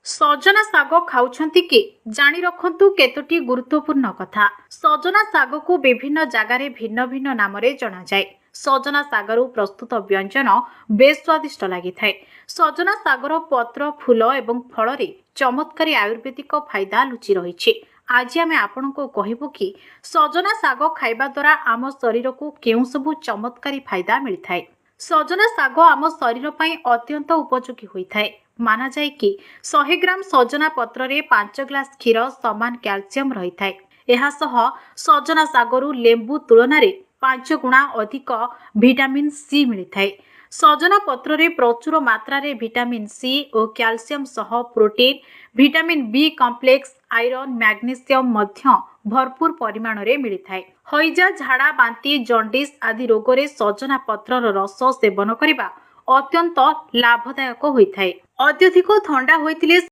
ସଜନା ଶାଗ ଖାଉଛନ୍ତି କି? ଜାଣି ରଖନ୍ତୁ କେତୋଟି ଗୁରୁତ୍ୱପୂର୍ଣ୍ଣ କଥା। ସଜନା ଶାଗକୁ ବିଭିନ୍ନ ଜାଗାରେ ଭିନ୍ନ ଭିନ୍ନ ନାମରେ ଜଣାଯାଏ। ସଜନା ଶାଗରୁ ପ୍ରସ୍ତୁତ ବ୍ୟଞ୍ଜନ ବେଶ୍ ସ୍ୱାଦିଷ୍ଟ ଲାଗିଥାଏ। ସଜନା ଶାଗର ପତ୍ର, ଫୁଲ ଏବଂ ଫଳରେ ଚମତ୍କାରୀ ଆୟୁର୍ବେଦିକ ଫାଇଦା ଲୁଚି ରହିଛି। ଆଜି ଆମେ ଆପଣଙ୍କୁ କହିବୁ କି ସଜନା ଶାଗ ଖାଇବା ଦ୍ୱାରା ଆମ ଶରୀରକୁ କେଉଁ ସବୁ ଚମତ୍କାରୀ ଫାଇଦା ମିଳିଥାଏ। ସଜନା ଶାଗ ଆମ ଶରୀର ପାଇଁ ଅତ୍ୟନ୍ତ ଉପଯୋଗୀ ହୋଇଥାଏ। ମାନାଯାଏ କି 100 ଗ୍ରାମ ସଜନା ପତ୍ରରେ 5 ଗ୍ଲାସ କ୍ଷୀର ସମାନ କ୍ୟାଲସିୟମ ରହିଥାଏ। ଏହା ସହ ସଜନା ଶାଗରୁ ଲେମ୍ବୁ ତୁଳନାରେ 5 ଗୁଣା ଅଧିକ ଭିଟାମିନ୍ ସି ମିଳିଥାଏ। ସଜନା ପତ୍ରରେ ପ୍ରଚୁର ମାତ୍ରାରେ ଭିଟାମିନ୍ ସି ଓ କ୍ୟାଲସିୟମ ସହ protein, vitamin B complex, iron, magnesium ମଧ୍ୟ ଭରପୁର ପରିମାଣରେ ମିଳିଥାଏ। ହଇଜା, ଝାଡ଼ା, ବାନ୍ତି, ଜଣ୍ଡିସ୍ ଆଦି ରୋଗରେ ସଜନା ପତ୍ରର ରସ ସେବନ କରିବା ଅତ୍ୟନ୍ତ ଲାଭଦାୟକ ହୋଇଥାଏ। ଅତ୍ୟଧିକ ଥଣ୍ଡା ହୋଇଥିଲେ